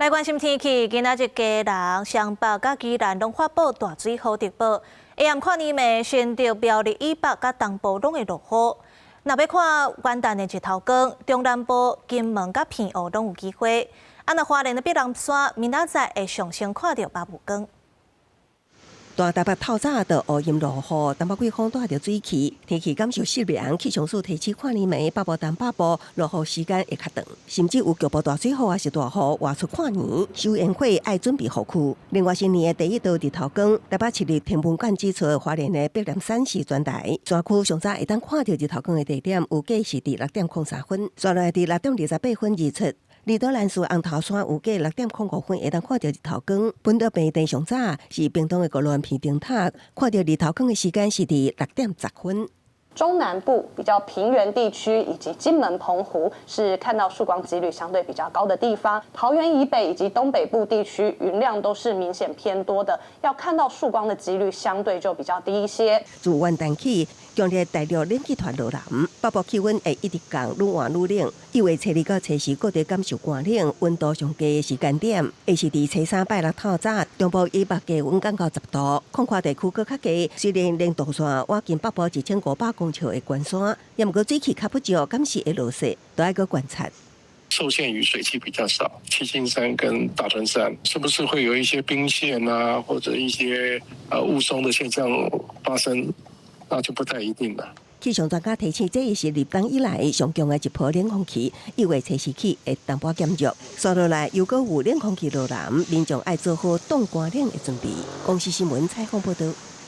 來關心天氣，今仔日基隆、雙北佮宜蘭攏發布大水雨特報。下暗跨年暝，新竹、苗栗以北佮東部攏會落雨。若欲看元旦的日頭光，中南部、金門佮澎湖攏有機會。啊，若花蓮的碧南山，明仔載會上先看著白霧光。大台北透早就烏陰落雨，東北季風帶著水汽，天氣感受濕涼。氣象署提醒跨年暝北部、東北部落雨時間會較長，甚至有局部大水雨抑是大雨，外出跨年收煙火愛準備雨具。另外，新年的第一道日頭光，台北市立天文館指出，花蓮的碧南山是全台山區上早會當看著日頭光的地點，預計是佇6點03分，煞落來佇6點28分日出。離島蘭嶼紅頭山預計6點05分會當看著日頭光。本島平地上早是屏東的鵝鑾鼻燈塔，看著日頭光的時間是佇6點10分。中南部比較平原地區以及金門、澎湖是看到曙光幾率相對比較高的地方。桃園以北以及東北部地區雲量都是明顯偏多的，要看到曙光的幾率相對就比較低一些。自元旦起，強烈大陸冷氣團落南，北部氣溫會一直降，愈晚愈冷。1月初二到初四各地感受寒冷，溫度上低的時間點，會是佇初三拜六透早，中部以北低溫降到10度，擴闊地區閣較低。雖然連杜線倚近北部1500公尺的懸山，也毋過水汽較不足，敢是會落雪，都愛閣觀察。受限於水汽比較少，七星山跟大屯山是不是會有一些冰霰啊，或者一些霧凇的現象發生，那就不太一定了。氣象專家提醒，這是立冬以來上強的一波冷空氣，1月初四起會淡薄減弱。紲落來又閣有冷空氣落南，民眾愛做好擋寒冷的準備。公視新聞採訪報導。